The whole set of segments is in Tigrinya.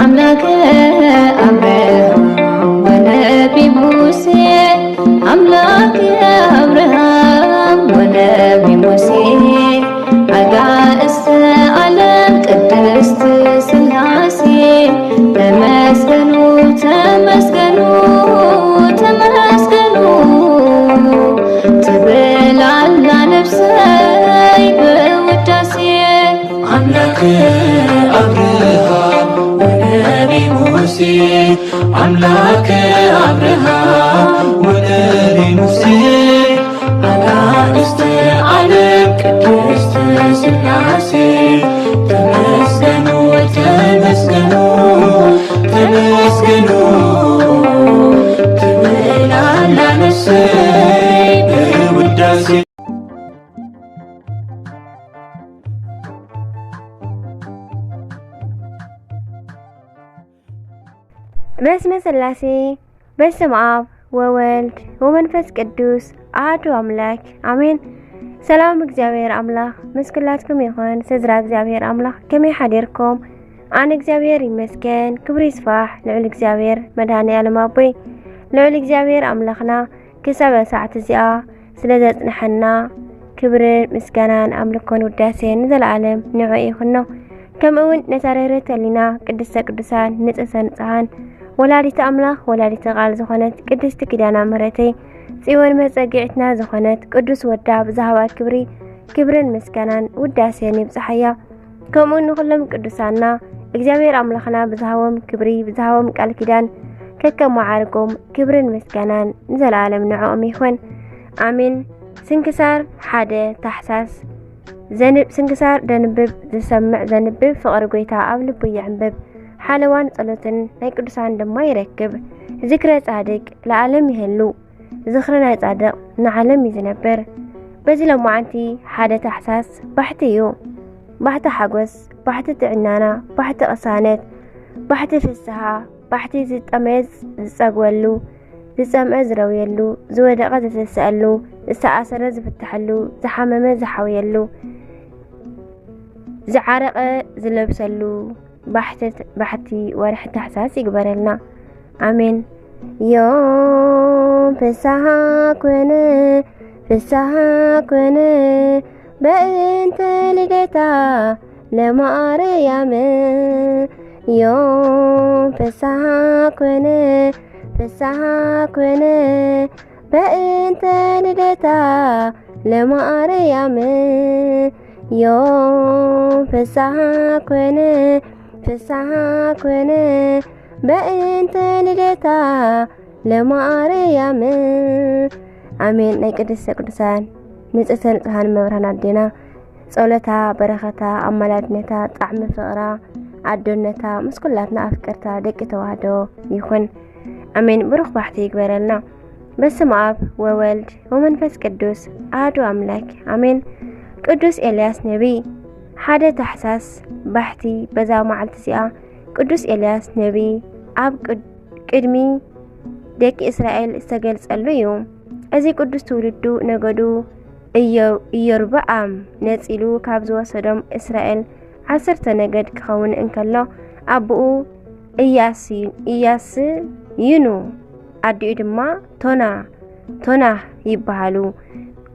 አምላከ አብርሃም ወነቢ ሙሴ፣ አምላከ አብርሃም ወነቢ ሙሴ፣ አጋእዝተ ዓለም ቅድስት ሥላሴ፣ ተመስገኑ፣ ተመስገኑ፣ ተመስገኑ ትብል ኣላ ነፍሰይ ብውዳሴ። አምላከ አብርሃም ወነቢ ሙሴ፣ አምላከ አብርሃም ወነቢ ሙሴ፣ አጋእዝተ ዓለም ቅድስት ሥላሴ፣ ተመስገኑ፣ ተመስገኑ፣ ተመስገኑ ትብል ኣላ ነፍሰይ ብውዳሴ። በስመ ሥላሴ፣ በስመ አብ ወወልድ ወመንፈስ ቅዱስ አሐዱ አምላክ አሜን። ሰላም እግዚኣብሔር ኣምላኽ ምስ ኩላትኩም ይኹን። ስድራ እግዚኣብሔር ኣምላኽ ከመይ ሓዲርኩም? ኣነ እግዚኣብሔር ይመስገን፣ ክብሪ ይስፋሕ ልዑል እግዚኣብሔር መድኃኔ ዓለም ኣቦይ። ልዑል እግዚኣብሔር ኣምላኽና ክሳብ ሰዓት እዚኣ ስለ ዘጽንሐና ክብርን ምስጋናን ኣምልኮን ውዳሴን ንዘለዓለም ንዕኡ ይኹኖ። ከምኡ እውን ነታ ርህርህቲ ሕሊና ቅድስተ ቅዱሳን ንጽህተ ንጹሓን ወላዲተ ኣምላኽ ወላዲተ ቃል ዝኾነት ቅድስቲ ኪዳነ ምሕረተይ ጽዮን መጸግዒትና ዝኾነት ቅዱስ ወዳ ብዝሃባ ክብሪ ክብርን ምስጋናን ውዳሴን ይብጽሓያ። ከምኡ ንኹሎም ቅዱሳና እግዚኣብሔር ኣምላኽና ብዝሃቦም ክብሪ ብዝሃቦም ቃል ኪዳን ከከመዓርጎም ክብርን ምስጋናን ንዘለዓለም ንዕኦም ይኹን። ኣሜን። ስንክሳር ሓደ ታሕሳስ ዘንብ ስንክሳር ደንብብ ዝሰምዕ ዘንብብ ፍቕሪ ጎይታ ኣብ ልቡ ይዕንብብ። ሓለዋን ጸሎትን ናይ ቅዱሳን ድማ ይረክብ። ዝክረ ጻድቅ ለዓለም ይህሉ። ዝኽሪ ናይ ጻድቕ ንዓለም እዩ ዝነብር። በዚ ሎማዓንቲ ሓደ ታሕሳስ ባሕቲ እዩ። ባሕቲ ሓጎስ፣ ባሕቲ ጥዕናና፣ ባሕቲ ቅሳነት፣ ባሕቲ ፍስሃ፣ ባሕቲ ዝጠመየ ዝጸግበሉ፣ ዝጸምአ ዝረውየሉ፣ ዝወደቐ ዝተሰኣሉ፣ ዝተኣሰረ ዝፍትሐሉ፣ ዝሓመመ ዝሓውየሉ፣ ዝዓረቐ ዝለብሰሉ ባሕቲ፣ ባሕቲ ወርሒ ታሕሳስ ይግበረልና። ኣሜን። ዮም ፍስሃ ኮነ፣ ፍስሃ ኮነ፣ በእንተ ልደታ ለማርያም። ዮም ፍስሃ ኮነ፣ ፍስሃ ኮነ፣ በእንተ ልደታ ለማርያም። ዮም ፍስሃ ኮነ፣ ፍስሃ ኮነ፣ በእንተ ልደታ ለማርያም። ኣሜን። ናይ ቅድስተ ቅዱሳን ንጽህተ ንጹሃን መብርሃን ኣዴና ጸሎታ፣ በረኸታ፣ ኣማላድነታ፣ ጣዕሚ ፍቕራ፣ ኣዶነታ ምስ ኩላትና ኣፍቀርታ ደቂ ተዋህዶ ይኹን። ኣሜን። ብሩኽ ባሕቲ ይግበረልና። በስመ ኣብ ወወልድ ወመንፈስ ቅዱስ ኣሐዱ ኣምላክ ኣሜን። ቅዱስ ኤልያስ ነቢይ። ሓደ ታሕሳስ ባሕቲ በዛ መዓልቲ እዚኣ ቅዱስ ኤልያስ ነቢይ ኣብ ቅድ-፣ ቅድሚ ደቂ እስራኤል ዝተገልጸሉ እዩ። እዚ ቅዱስ ትውልዱ ነገዱ እዮ-፣ ኢዮርብዓም ነጺሉ ካብ ዝወሰዶም እስራኤል ዓሰርተ ነገድ ክኸውን እንከሎ፣ ኣቦኡ እያስ-፣ ኢያስይኑ፣ ኣዲኡ ድማ ቶና፣ ቶናህ ይበሃሉ።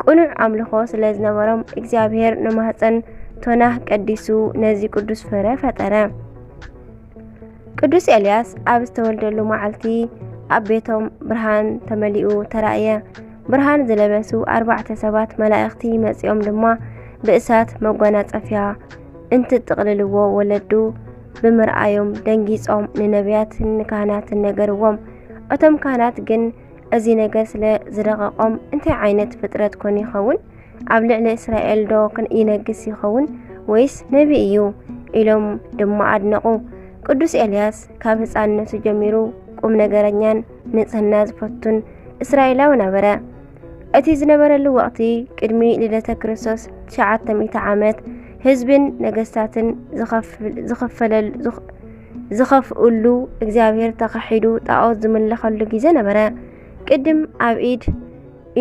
ቅኑዕ ኣምልኾ ስለ ዝነበሮም፣ እግዚኣብሔር ንማህፀን ቶናህ ቀዲሱ ነዚ ቅዱስ ፍረ ፈጠረ። ቅዱስ ኤልያስ ኣብ ዝተወልደሉ መዓልቲ ኣብ ቤቶም ብርሃን ተመሊኡ ተራእየ። ብርሃን ዝለበሱ ኣርባዕተ ሰባት መላእኽቲ መጺኦም ድማ ብእሳት መጎናጸፊያ እንትጥቕልልዎ ወለዱ ብምርኣዮም ደንጊጾም ንነቢያትን ንካህናትን ነገርዎም። እቶም ካህናት ግን እዚ ነገር ስለ ዝረቐቖም፣ "እንታይ ዓይነት ፍጥረት ኮን ይኸውን? ኣብ ልዕሊ እስራኤል ዶ ክን-፣ ይነግስ ይኸውን? ወይስ ነቢ እዩ?" ኢሎም ድማ ኣድነቑ። ቅዱስ ኤልያስ ካብ ህፃንነቱ ጀሚሩ ቁም ነገረኛን ንጽህና ዝፈቱን እስራኤላዊ ነበረ። እቲ ዝነበረሉ ወቕቲ ቅድሚ ልደተ ክርስቶስ ትሽዓተ ሚእቲ ዓመት፣ ህዝብን ነገስታትን ዝኸፍል-፣ ዝኸፈለል-፣ ዝኽ-፣ ዝኸፍኡሉ፣ እግዚኣብሔር ተኸሒዱ ጣዖት ዝምለኸሉ ግዜ ነበረ። ቅድም ኣብ ኢድ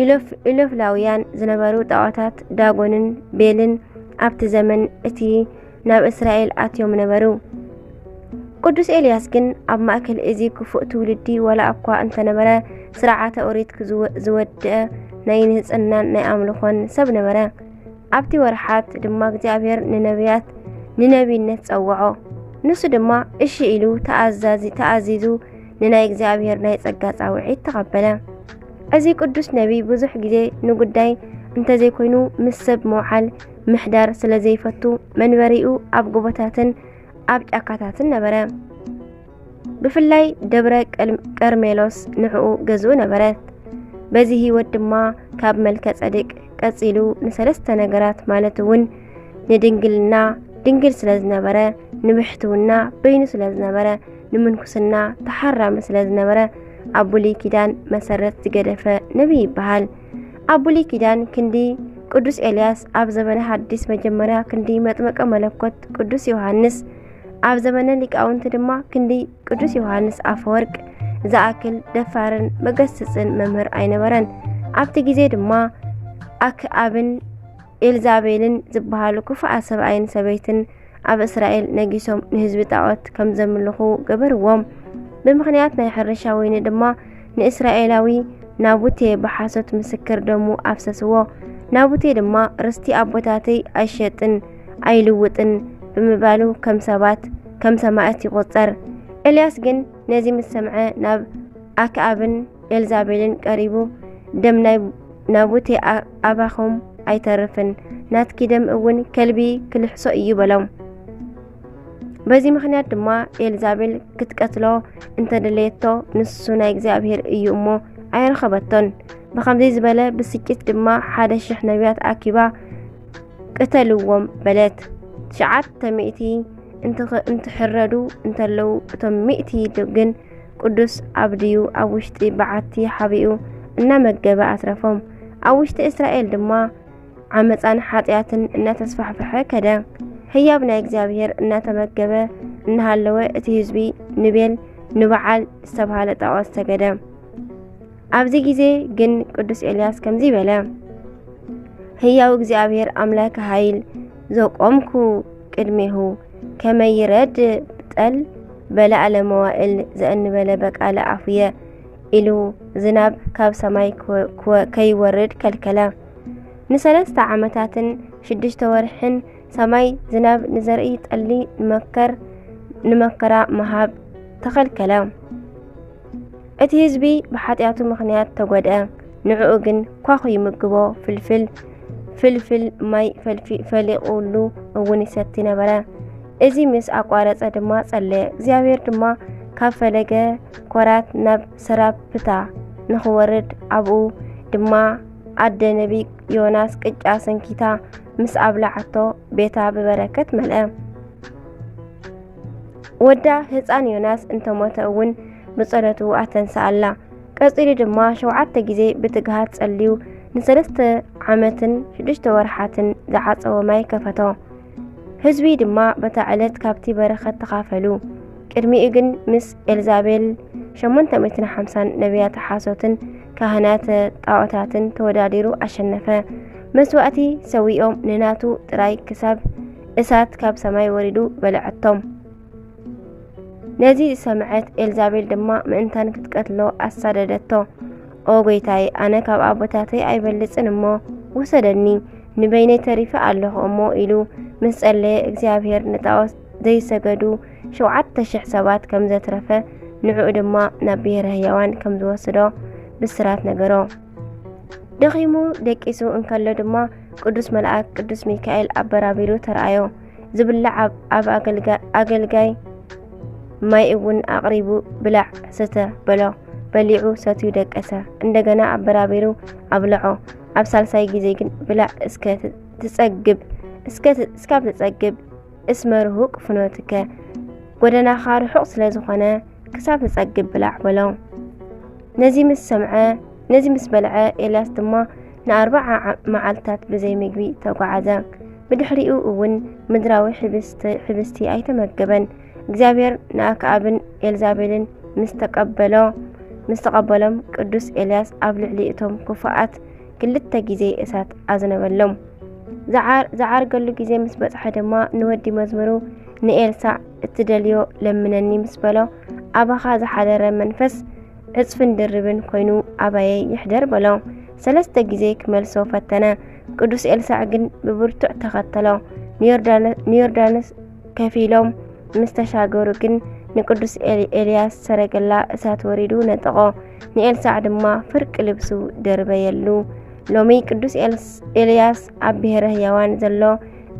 ኢሎፍ-፣ ኢሎፍላውያን ዝነበሩ ጣዖታት ዳጎንን ቤልን ኣብቲ ዘመን እቲ ናብ እስራኤል ኣትዮም ነበሩ። ቅዱስ ኤልያስ ግን ኣብ ማእከል እዚ ክፉእ ትውልዲ ዋላ እኳ እንተነበረ፣ ስርዓተ ኦሪት ክዝወ-፣ ዝወድአ ናይ ንጽህናን ናይ ኣምልኾን ሰብ ነበረ። ኣብቲ ወርሓት ድማ እግዚኣብሔር ንነቢያት ንነቢይነት ጸውዖ። ንሱ ድማ እሺ ኢሉ ተኣዛዚ-፣ ተኣዚዙ ንናይ እግዚኣብሔር ናይ ጸጋ ጻውዒት ተቐበለ። እዚ ቅዱስ ነቢይ ብዙሕ ግዜ ንጉዳይ እንተዘይኮይኑ ምስ ሰብ ምውዓል ምሕዳር ስለ ዘይፈቱ መንበሪኡ ኣብ ጎቦታትን ኣብ ጫካታትን ነበረ። ብፍላይ ደብረ ቀል-፣ ቀርሜሎስ ንዕኡ ገዝኡ ነበረት። በዚ ህይወት ድማ ካብ መልከ ጸድቅ ቀጺሉ ንሰለስተ ነገራት ማለት እውን ንድንግልና ድንግል ስለ ዝነበረ፣ ንብሕትውና በይኑ ስለ ዝነበረ፣ ንምንኩስና ተሓራሚ ስለ ዝነበረ ኣብ ብሉይ ኪዳን መሰረት ዝገደፈ ነቢይ ይበሃል። ኣብ ብሉይ ኪዳን ክንዲ ቅዱስ ኤልያስ፣ ኣብ ዘመነ ሐዲስ መጀመርያ ክንዲ መጥምቀ መለኮት ቅዱስ ዮሃንስ፣ ኣብ ዘመነ ሊቃውንቲ ድማ ክንዲ ቅዱስ ዮሃንስ ኣፈወርቅ ዝኣክል ደፋርን መገስጽን መምህር ኣይነበረን። ኣብቲ ግዜ ድማ ኣክኣብን ኤልዛቤልን ዝበሃሉ ክፉኣት ሰብኣይን ሰበይትን ኣብ እስራኤል ነጊሶም ንህዝቢ ጣዖት ከም ዘምልኹ ገበርዎም። ብምኽንያት ናይ ሕርሻ ወይኒ ድማ ንእስራኤላዊ ናቡቴ ብሓሶት ምስክር ደሙ ኣፍሰስዎ። ናቡቴ ድማ ርስቲ ኣቦታተይ ኣይሸጥን ኣይልውጥን ብምባሉ ከም ሰባት ከም ሰማእት ይቑጸር። ኤልያስ ግን ነዚ ምስ ሰምዐ ናብ ኣክኣብን ኤልዛቤልን ቀሪቡ፣ ደም ናይ ናቡቴ ኣ-፣ ኣባኹም ኣይተርፍን፣ ናትኪ ደም እውን ከልቢ ክልሕሶ እዩ በሎም። በዚ ምኽንያት ድማ ኤልዛቤል ክትቀትሎ እንተደለየቶ ንሱ ናይ እግዚኣብሔር እዩ እሞ ኣይረኸበቶን። ብኸምዚ ዝበለ ብስጭት ድማ ሓደ ሽሕ ነቢያት ኣኪባ ቅተልዎም በለት። ትሽዓተ ሚእቲ እንትኽ-፣ እንትሕረዱ እንተለዉ እቶም ሚእቲ ድ-፣ ግን ቅዱስ ኣብድዩ ኣብ ውሽጢ በዓቲ ሓቢኡ እናመገበ ኣትረፎም። ኣብ ውሽጢ እስራኤል ድማ ዓመፃን ሓጢኣትን እናተስፋሕፈሐ ከደ። ህያብ ናይ እግዚኣብሔር እናተመገበ እናሃለወ እቲ ህዝቢ ንቤል ንበዓል ዝተብሃለ ጣዖት ሰገደ። ኣብዚ ግዜ ግን ቅዱስ ኤልያስ ከምዚ በለ፣ ህያው እግዚኣብሔር ኣምላክ ሃይል ዘቆምኩ ቅድሜሁ ከመይረድ ጠል በላዕለ መዋእል ዘእንበለ በቃለ ኣፉየ ኢሉ ዝናብ ካብ ሰማይ ክወ-፣ ክወ-፣ ከይወርድ ከልከለ። ንሰለስተ ዓመታትን ሽዱሽተ ወርሕን ሰማይ ዝናብ ንዘርኢ ጠሊ ንመከር-፣ ንመከራ ምሃብ ተኸልከለ። እቲ ህዝቢ ብሓጢኣቱ ምኽንያት ተጎድአ። ንዕኡ ግን ኳኹ ይምግቦ፣ ፍልፍል፣ ፍልፍል ማይ ፈልፊ-፣ ፈሊቑሉ እውን ይሰቲ ነበረ። እዚ ምስ ኣቋረጸ ድማ ጸለየ። እግዚኣብሔር ድማ ካብ ፈለገ ኮራት ናብ ሰራፕታ ንኽወርድ ኣብኡ ድማ ኣደ ነቢይ ዮናስ ቅጫ ሰንኪታ ምስ ኣብላዓቶ ቤታ ብበረከት መልአ። ወዳ ህፃን ዮናስ እንተሞተ እውን ብጸሎቱ ኣተንስኣላ። ቀጺሉ ድማ ሸውዓተ ግዜ ብትግሃት ጸልዩ ንሰለስተ ዓመትን ሽዱሽተ ወርሓትን ዝዓጸወ ማይ ከፈቶ። ህዝቢ ድማ በታ ዕለት ካብቲ በረኸት ተኻፈሉ። ቅድሚኡ ግን ምስ ኤልዛቤል ሸሞንተ ሚእትን ሓምሳን ነቢያት ሓሶትን ካህናት ጣዖታትን ተወዳዲሩ ኣሸነፈ። መስዋእቲ ሰዊኦም ንናቱ ጥራይ ክሳብ እሳት ካብ ሰማይ ወሪዱ በልዐቶም። ነዚ ዝሰምዐት ኤልዛቤል ድማ ምእንታን ክትቀትሎ ኣሳደደቶ። ኦ ጎይታይ፣ ኣነ ካብ ኣቦታተይ ኣይበልጽን እሞ ውሰደኒ፣ ንበይነይ ተሪፈ ኣለኹ እሞ ኢሉ ምስ ጸለየ እግዚኣብሔር ንጣዖት ዘይሰገዱ ሸውዓተ ሽሕ ሰባት ከም ዘትረፈ ንዕኡ ድማ ናብ ብሔረ ህያዋን ከም ዝወስዶ ብስራት ነገሮ። ደኺሙ ደቂሱ እንከሎ ድማ ቅዱስ መልኣክ ቅዱስ ሚካኤል ኣበራቢሩ ተረኣዮ። ዝብላዕ ኣብ፣ ኣብ ኣገልጋ-፣ ኣገልጋይ ማይ እውን ኣቕሪቡ ብላዕ ስተ በሎ። በሊዑ ሰትዩ ደቀሰ። እንደገና ኣበራቢሩ ኣብለዖ። ኣብ ሳልሳይ ግዜ ግን ብላዕ እስከ ት-፣ ትጸግብ፣ እስከ ት-፣ እስካብ ትጸግብ እስመ ርሁቅ ፍኖትከ፣ ጎደናኻ ርሑቕ ስለ ዝኾነ ክሳብ ትጸግብ ብላዕ በሎ። ነዚ ምስ ሰምዐ፣ ነዚ ምስ በልዐ ኤልያስ ድማ ንኣርብዓ ዓ-፣ መዓልታት ብዘይ ምግቢ ተጓዓዘ። ብድሕሪኡ እውን ምድራዊ ሕብስቲ፣ ሕብስቲ ኣይተመገበን። እግዚኣብሔር ንኣክኣብን ኤልዛቤልን ምስ ተቀበሎ፣ ምስ ተቀበሎም ቅዱስ ኤልያስ ኣብ ልዕሊ እቶም ክፉኣት ክልተ ግዜ እሳት ኣዝነበሎም። ዝዓር-፣ ዝዓርገሉ ግዜ ምስ በጽሐ ድማ ንወዲ መዝሙሩ ንኤልሳዕ እትደልዮ ለምነኒ ምስ በሎ፣ ኣባኻ ዝሓደረ መንፈስ ዕጽፍን ድርብን ኮይኑ ኣባየይ ይሕደር በሎ። ሰለስተ ግዜ ክመልሶ ፈተነ። ቅዱስ ኤልሳዕ ግን ብብርቱዕ ተኸተሎ። ንዮርዳኖ-፣ ንዮርዳኖስ ከፊሎም ምስ ተሻገሩ ግን ንቅዱስ ኤል-፣ ኤልያስ ሰረገላ እሳት ወሪዱ ነጠቖ። ንኤልሳዕ ድማ ፍርቂ ልብሱ ደርበየሉ። ሎሚ ቅዱስ ኤልስ-፣ ኤልያስ ኣብ ብሔረ ህያዋን ዘሎ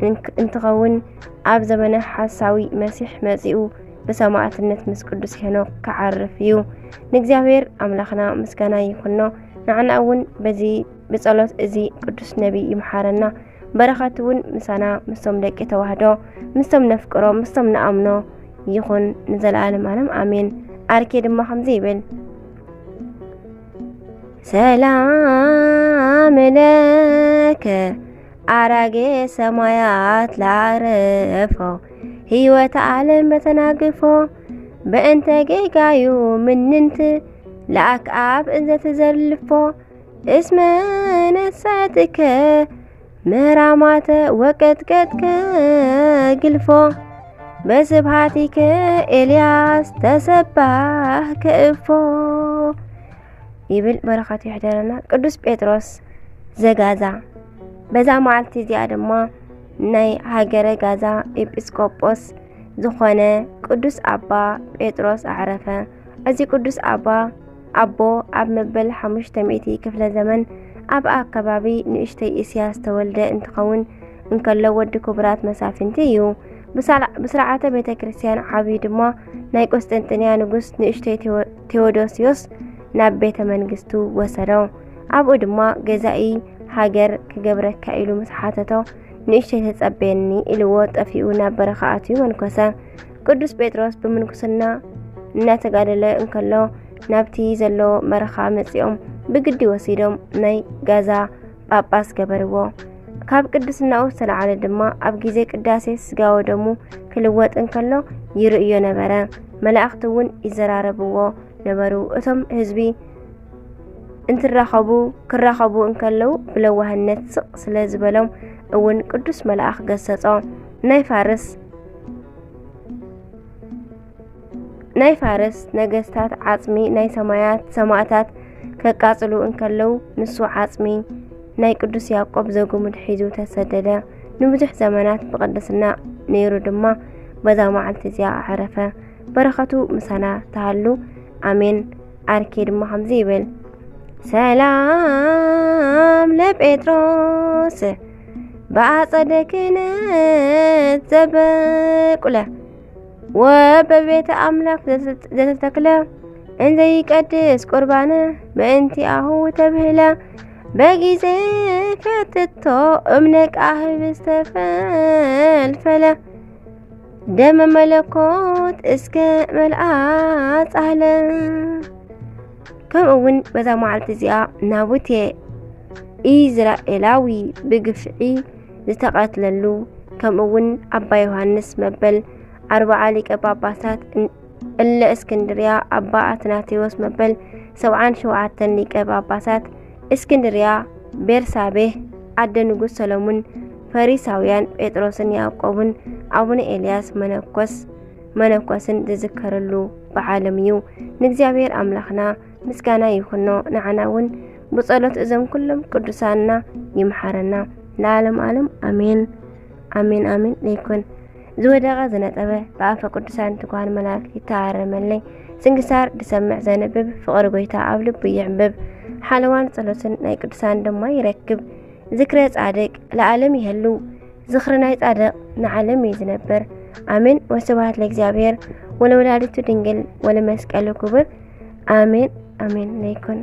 እንክ-፣ እንትኸውን፣ ኣብ ዘመነ ሓሳዊ መሲሕ መጺኡ ብሰማዕትነት ምስ ቅዱስ ሄኖክ ክዓርፍ እዩ። ንእግዚኣብሔር ኣምላኽና ምስጋና ይኹኖ። ንዓና እውን በዚ ብጸሎት እዚ ቅዱስ ነቢይ ይምሓረና። በረኸት እውን ምሳና፣ ምስቶም ደቂ ተዋህዶ፣ ምስቶም ነፍቅሮ፣ ምስቶም ንኣምኖ ይኹን ንዘለዓለም ዓለም ኣሜን። ኣርኬ ድማ ከምዚ ይብል። ሰላም ለከ ኣራጌ ሰማያት ላዕረፎ፣ ህይወት ዓለም በተናግፎ፣ በእንተ ጌጋዩ ምንንት ለኣክ ኣብ እንዘ ትዘልፎ፣ እስመ ነሳትከ መራማተ ወቀጥቀጥከ ግልፎ፣ በስብሃቲከ ኤልያስ ተሰባህ ከእፎ ይብል። በረኸቱ ይሕደረና። ቅዱስ ጴጥሮስ ዘጋዛ። በዛ መዓልቲ እዚኣ ድማ ናይ ሃገረ ጋዛ ኤጲስቆጶስ ዝኾነ ቅዱስ ኣባ ጴጥሮስ ኣዕረፈ። እዚ ቅዱስ ኣባ ኣቦ ኣብ መበል ሓሙሽተ ሚእቲ ክፍለ ዘመን ኣብ ኣከባቢ ንእሽተይ እስያ ዝተወልደ እንትኸውን፣ እንከሎ ወዲ ክቡራት መሳፍንቲ እዩ። ብሳላ-፣ ብስርዓተ ቤተ ክርስቲያን ዓብዩ ድማ ናይ ቆስጠንጥንያ ንጉስ ንእሽተይ ቴዎ-፣ ቴዎዶስዮስ ናብ ቤተ መንግስቱ ወሰዶ። ኣብኡ ድማ ገዛኢ ሃገር ክገብረካ ኢሉ ምስ ሓተቶ፣ ንእሽተይ ተጸበየኒ ኢልዎ ጠፊኡ ናብ በረኻ ኣትዩ መንኮሰ። ቅዱስ ጴጥሮስ ብምንኩስና እናተጋደለ እንከሎ ናብቲ ዘሎ በረኻ መጺኦም ብግዲ ወሲዶም ናይ ጋዛ ጳጳስ ገበርዎ። ካብ ቅድስናኡ ዝተላዓለ ድማ ኣብ ግዜ ቅዳሴ ስጋ ወደሙ ክልወጥ እንከሎ ይርእዮ ነበረ። መላእኽቲ እውን ይዘራረብዎ ነበሩ። እቶም ህዝቢ እንትራኸቡ፣ ክራኸቡ እንከለዉ ብለዋህነት ስቕ ስለ ዝበሎም እውን ቅዱስ መልኣኽ ገሰጾ። ናይ ፋርስ፣ ናይ ፋርስ ነገስታት ዓጽሚ ናይ ሰማያት ሰማእታት ከቃጽሉ እንከለዉ፣ ንሱ ዓጽሚ ናይ ቅዱስ ያዕቆብ ዘጉምድ ሒዙ ተሰደደ። ንብዙሕ ዘመናት ብቅድስና ነይሩ ድማ በዛ መዓልቲ እዚኣ ኣዕረፈ። በረኸቱ ምሳና ተሃሉ። ኣሜን። ኣርኬ ድማ ከምዚ ይብል። ሰላም ለጴጥሮስ በአጸደ ክህነት ዘበቁለ፣ ወበቤተ ኣምላክ ዘተተክለ፣ እንዘይቀድስ ቁርባነ በእንቲኣሁ ተብህለ፣ በጊዜ ፈትቶ እምነ ቃህብ ዝተፈልፈለ፣ ደመ መለኮት እስከ መልኣ ጻህለ። ከምኡ እውን በዛ መዓልቲ እዚኣ ናቡቴ ኢዝራኤላዊ ብግፍዒ ዝተቐትለሉ፣ ከምኡ እውን ኣባ ዮሃንስ መበል ኣርብዓ ሊቀ ጳጳሳት እን-፣ እለ እስክንድርያ፣ ኣባ ኣትናቴዎስ መበል ሰብዓን ሸውዓተን ሊቀ ጳጳሳት እስክንድርያ፣ ቤርሳቤህ ኣደ ንጉስ ሰሎሙን፣ ፈሪሳውያን ጴጥሮስን ያዕቆብን ኣቡነ ኤልያስ መነኮስ፣ መነኮስን ዝዝከረሉ በዓሎም እዩ። ንእግዚኣብሔር ኣምላኽና ምስጋና ይኹኖ፣ ንዓና እውን ብጸሎት እዞም ኩሎም ቅዱሳንና ይምሓረና ለዓለም ዓለም። ኣሜን፣ ኣሜን፣ ኣሜን ይኩን። ዝወደቐ ዝነጠበ ብኣፈ ቅዱሳን ትጓን መላእክት ይተኣረመለይ። ስንክሳር ዝሰምዕ ዘንብብ ፍቕሪ ጎይታ ኣብ ልቡ ይዕንብብ። ሓለዋን ጸሎትን ናይ ቅዱሳን ድማ ይረክብ። ዝክረ ጻድቅ ለዓለም ይህሉ። ዝኽሪ ናይ ጻድቅ ንዓለም እዩ ዝነብር። ኣሜን። ወስብሐት ለእግዚኣብሔር ወለወላዲቱ ድንግል ወለመስቀሉ ክቡር። ኣሜን፣ ኣሜን ይኩን።